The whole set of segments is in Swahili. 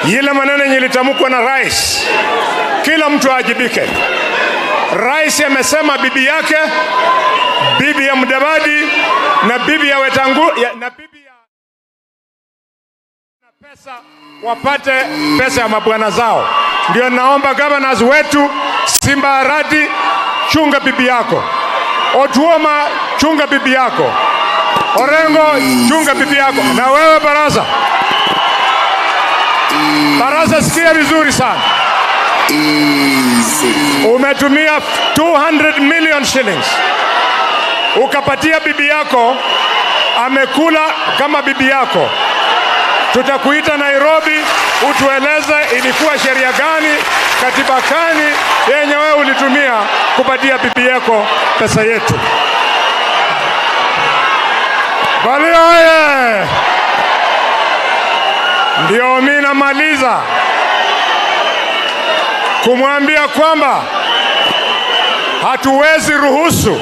Ile maneno yenye ilitamkwa na rais, kila mtu aajibike. Rais amesema bibi yake, bibi ya Mudavadi na bibi ya Wetangu ya, na bibi ya na pesa wapate pesa ya mabwana zao. Ndio naomba governors wetu, Simba Arati, chunga bibi yako. Otuoma, chunga bibi yako. Orengo, chunga bibi yako. Na wewe Barasa, Barasa, sikia vizuri sana. Umetumia 200 million shillings ukapatia bibi yako, amekula kama bibi yako. Tutakuita Nairobi utueleze ilikuwa sheria gani, katiba gani yenye wewe ulitumia kupatia bibi yako pesa yetu. Bali oye! Ndio mimi namaliza kumwambia kwamba hatuwezi ruhusu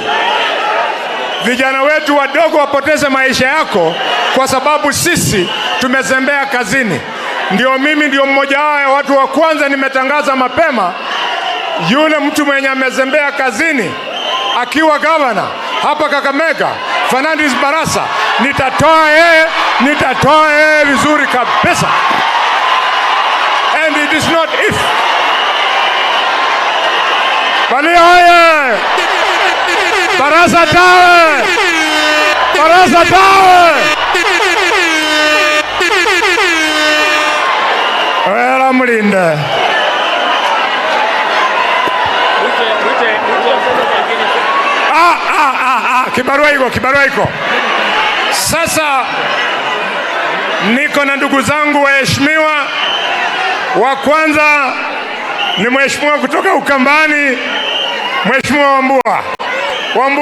vijana wetu wadogo wapoteze maisha yako kwa sababu sisi tumezembea kazini. Ndio mimi ndio mmoja wao ya watu wa kwanza nimetangaza mapema, yule mtu mwenye amezembea kazini akiwa gavana hapa Kakamega, Fernandes Barasa, nitatoa yeye vizuri kabisa. And it is not if. Bali oye! Barasa tawe! Barasa tawe! Wera mlinde. Kibarua iko, kibarua iko. Sasa niko na ndugu zangu waheshimiwa. Wa kwanza ni mheshimiwa kutoka Ukambani, Mheshimiwa Wambua. Wambua.